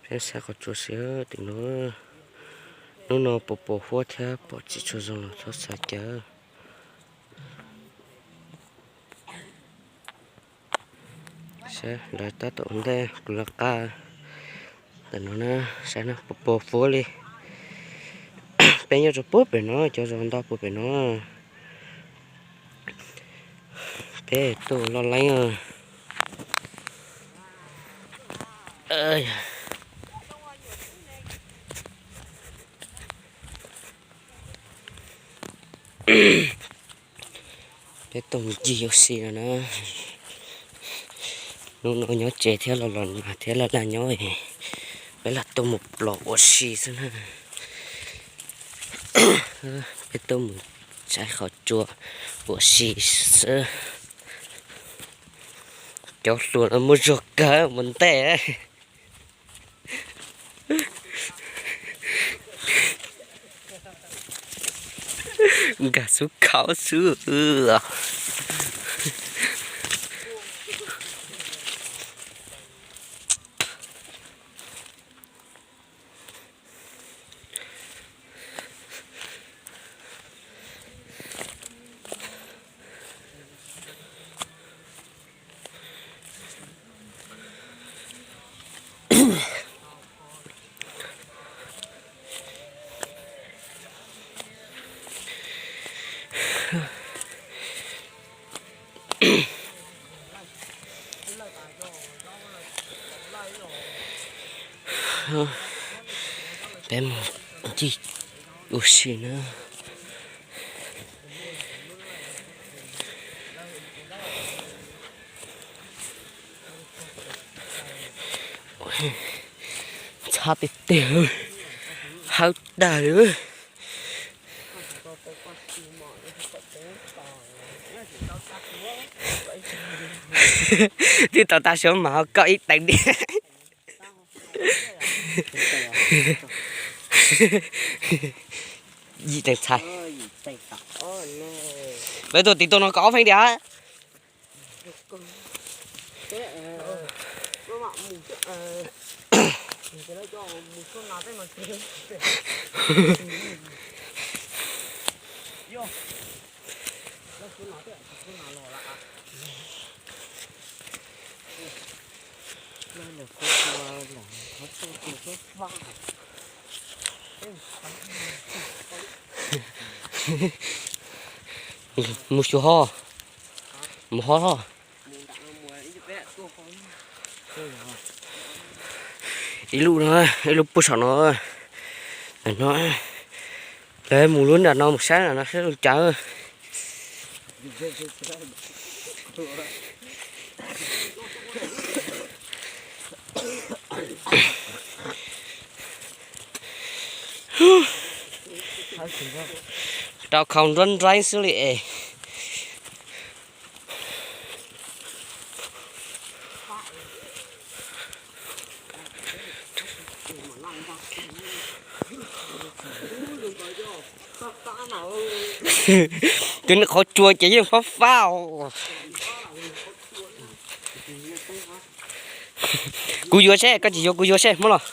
Saib qhov tsua xwb tim no. Hnub no puas pos huab thiab pom tsis tshua zoo los txhob xav cas. Saib lawv tab tom ua ntej, kuv los qab ntawm no na, saib no puas pos huab li. Peb nyob rau puag pem no, cov zos ntau puag pem no. Peb tuaj loj leeb. Peb tuaj mus ncig ua si no na. Hnub no nyob tsev thiab los los nag thiab laj laj nyob, peb los tuaj mus plos ua si xwb na. Peb tuaj mus saib qhov tsua ua si xwb. Cov hluas no muaj zog kawg mus ntej. Nkag xub khauv xwb. Peb mus ncig ua si na. Ntxhab tiag tiag, hawb tag li. Twb tau tag suab mas ho koj ib teev diam. Yim teev txhais. Lawv tuaj tim tau no kaum ob feeb diam. Mus xyuas ho, mus ho ho. Ib lub no, ib lub puag saum no. Ntawm no, lawv mus lub nram no mus saib nram no saib zoo cas. Rau khau nruab nraib xwb li es. Tus niag qhov tsua ces yeej fab fab. Kuv yuav seb, koj tsis yuav kuv yuav seb, muab los.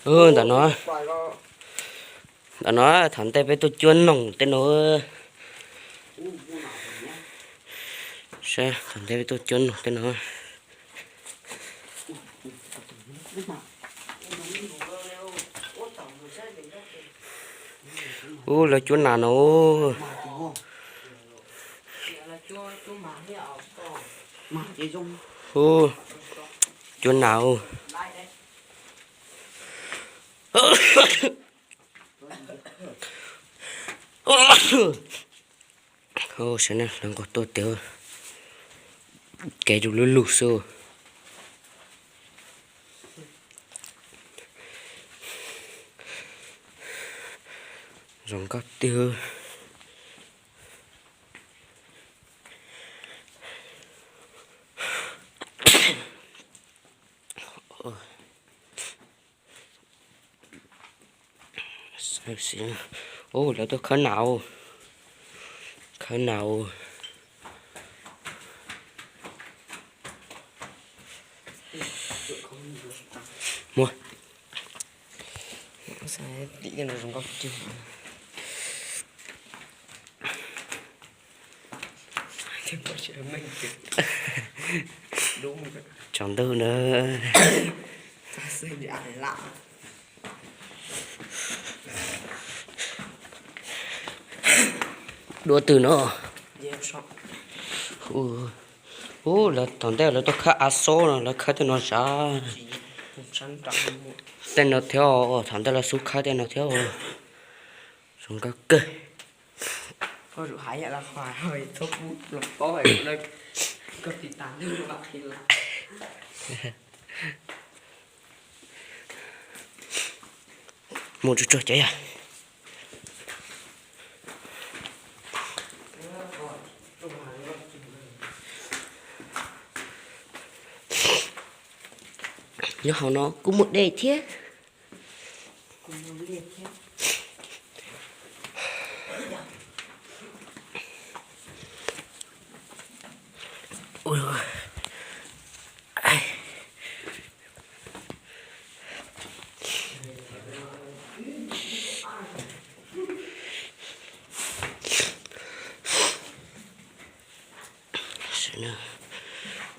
Ntawm no, ntawm no thaum ntej peb tuaj cuab noog tej no. Saib thaum ntej peb tuaj cuab noog tej no. Ub, lawv cuab nas no. Ub, cuab nas. Ub, saib na, lawv nqos tuaj tiag, kev rau lub lug xwb. Zoo nkauj tiag. Ub, lawv tuaj khawb nas, khawb nas. Muaj. Tsaus ntuj na. Dua twg no? Ub, lawv thaum ntej lawv tuaj khawb av xob no, lawv khawb tej no zab. Tej no thiab, thaum ntej lawv xub khawb tej no thiab. Zoo nkauj kawg. Mus tsuag tsuag cov yog. Nyob hauv no kuj muaj dej thiab.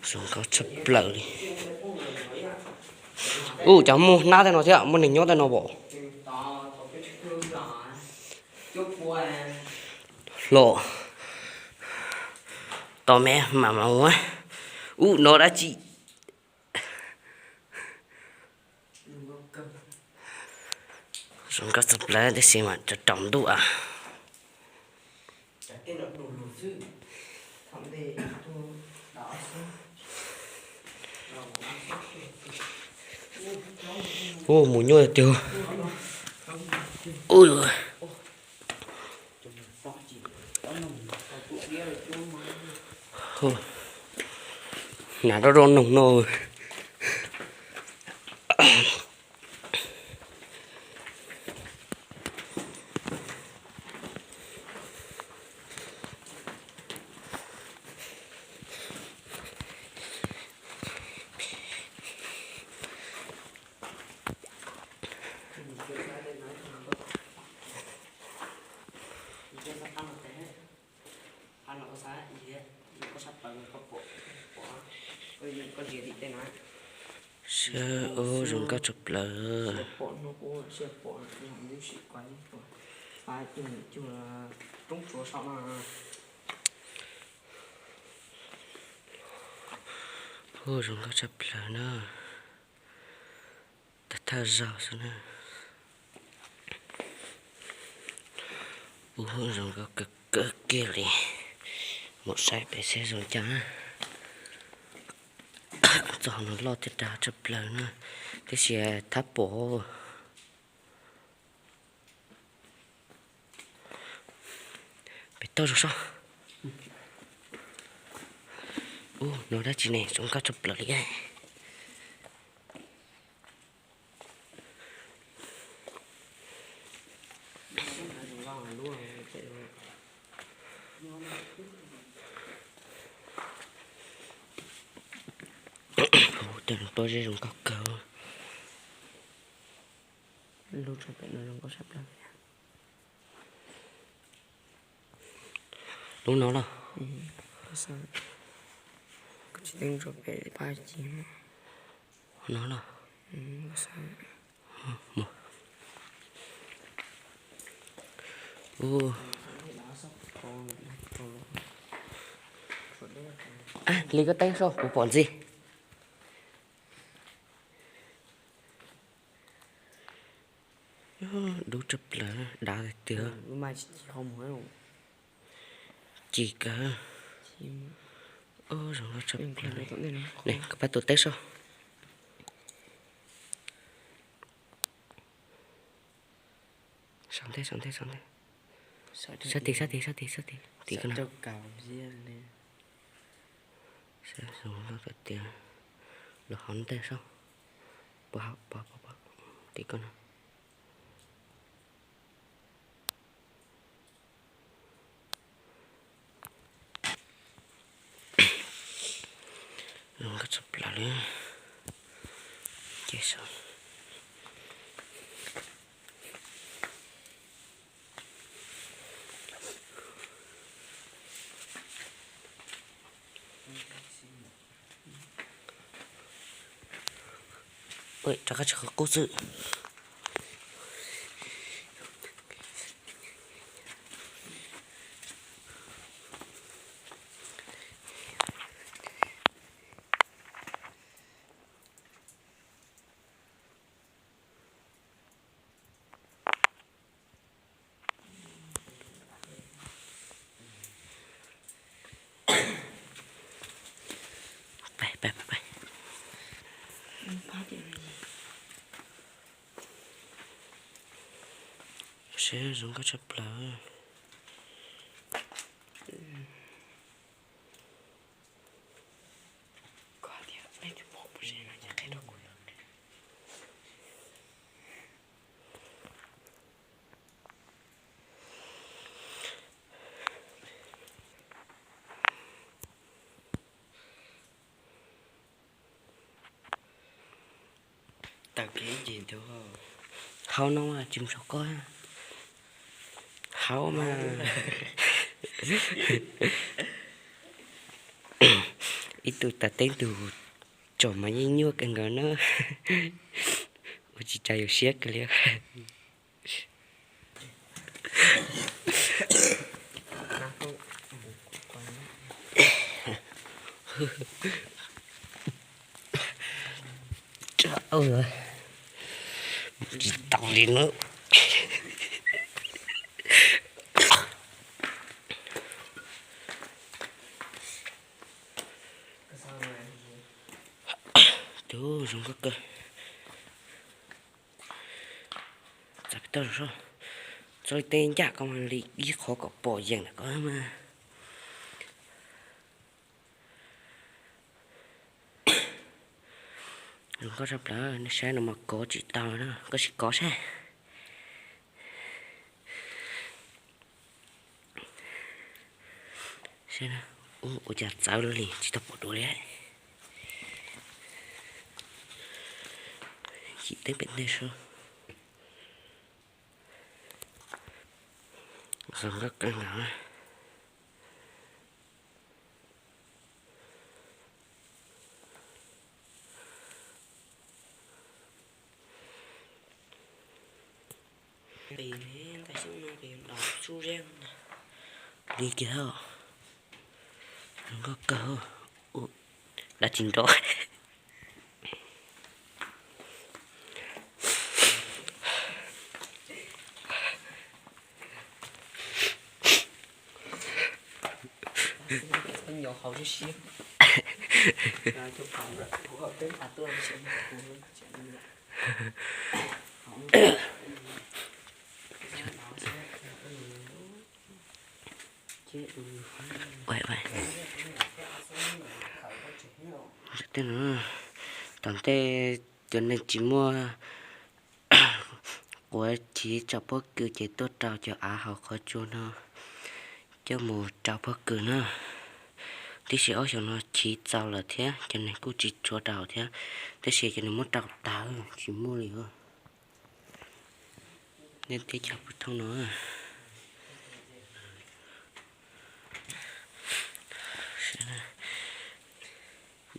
Zoo nkauj tshaj plaws li. Ub, cas muaj hnab tej no thiab, muaj neeg nyob tej no pom. Hlo, tos me mam mam ua. Ub, no dab tsi? Zoo nkauj tshaj plaws tab sis mas rau ntuj as. Ub, mus nyuaj tiag. Nas rau rau noog no. Saib, ub, zoo nkauj tshaj plaws. Ub, zoo nkauj tshaj plaws na. Thawj thawj zaug xwb na. Ub, zoo nkauj kawg kiag li. Mus saib pem seb zoo cas. Txoj hauv no loj thiab dav tshaj plaws na, tab sis thab pom. Pem toj zoo soj. Ub, no dab tsi ne, zoo nkauj tshaj plaws li. Ub, tej no pob zeb zoo nkauj kawg. Lub tshaj pem no zoo nkauj tshaj plaws. Lub no los? Kuv tsis teeb tso pem pab ci. No los? Li koj teeb soj kuv pom ntxiv. Dub tshaj plaws, dav tiag tiag. Ci kawg. Ub, zoo nkauj tshaj plaws. Koj pab tus teb soj. Sau ntej, sau ntej, sau ntej. Sab tid, sab tid, sab tid, sab tid, tim ko no. Saib zoo nkauj tiag tiag. Los hauv ntej soj. Pov, pov, pov, tim ko no. Zoo nkauj tshaj plaws li. Ces rov qab tsis qhov qub xwb. Seb zoo nkauj tshaj plaws. Tag kev ces ntug haub no mas tsis mus saum koj. Haub mas ib tug tas teb ntug tsom mas yeej nyuaj kawg nkaus na. Ua tsis tsa yus siab kawg li. Tsis tau li na. Tus zoo nkauj kawg. Txav pem toj zoo soj. Txoj li tej ncaj koj mas li ib qhov kom pom yees ntawm koj mas. Zoo nkauj tshaj plaws, nej saib no mas kov tsis tau na, koj sim kov saib. Ua cas txawv li tsis tau pom dua li. Yim teeb pem ntej sub. Zoo nkauj kawg nkaus. Li kiag, zoo nkauj kawg. Dab tsi nrov. Tej no, tom ntej cov neeg tsis muaj quav chiv tso pob kws ces tuaj rau cov av hauv qhov tsua no coj mus rau pob kws na. Tiam sis ob xyoos no chiv txaus lawm thiab cov neeg kuj tsis tshua rau thiab, tiam sis cov neeg muab rau tag tsis muaj li os. Nej teb chaws puag thooj no,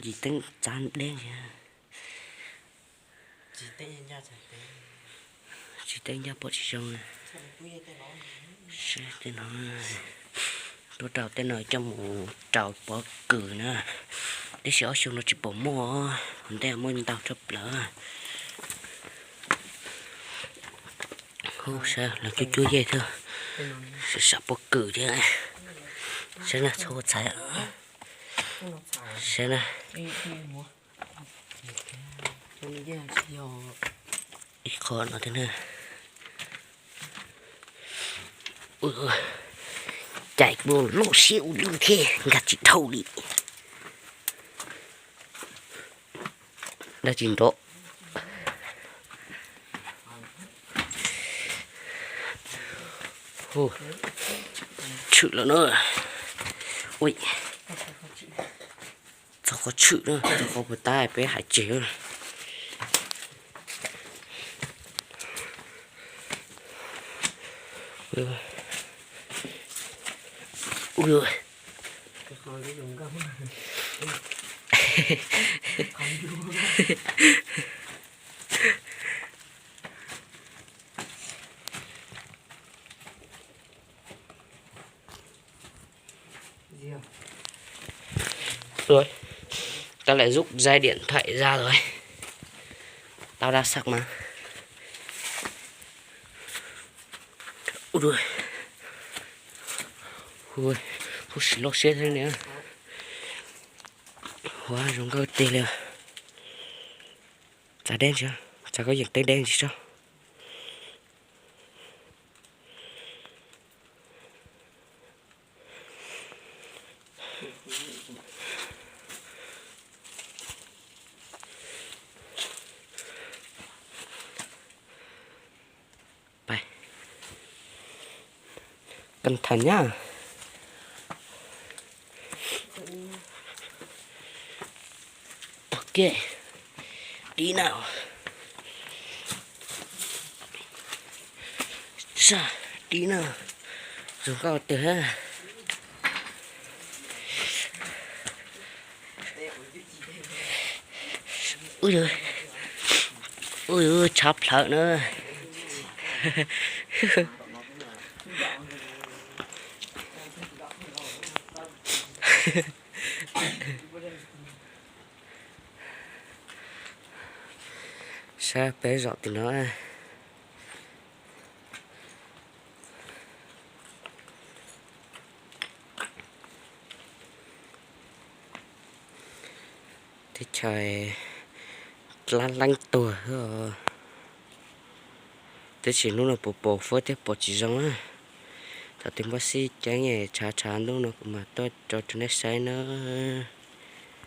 yim teeb txav deb. Tsis teb ncaj pom tsis zoo. Tej no tuaj rau tej no coj mus rau pob kws na, tiam sis ob xyoo no tsis pom muaj, ntej muaj ntau tshaj plaws. Hu, saib los cuab cuab yej thiab, sav pob kws thiab. Saib na, txhob ua txhais. Saib na, ib qho no thiab na. Cais kuj loj siab ua luaj thiab nkag tsis dhau li. Dab tsi nrov. Tshwm lawm na. Ui, Txog qhov tshwm na, txog qhov puas tab peb hais tseg. Ui, tao lại rút dây điện thoại ra rồi. Tao đang sạc mà. Ui, ui, huv si loj siab thiab ne. Huv zoo nkauj tiag li. Txav deb tsis, txav koj yeem teeb deb tsis tso. Căng thẳng nhá. Ok. Đi nào. Sa, đi nào. Zoo nkauj tiag. Ui, ui, tshav plhawv na. Saib peb zaum tim no. Teb chaws dab leeb tuag. Tab sis hnub no puas pom fuab thiab pom tsis zoo na. Thaum twg npaj xib ceeb tshav tshav ntuj no kuv mam tuaj tso rau nej saib nawb.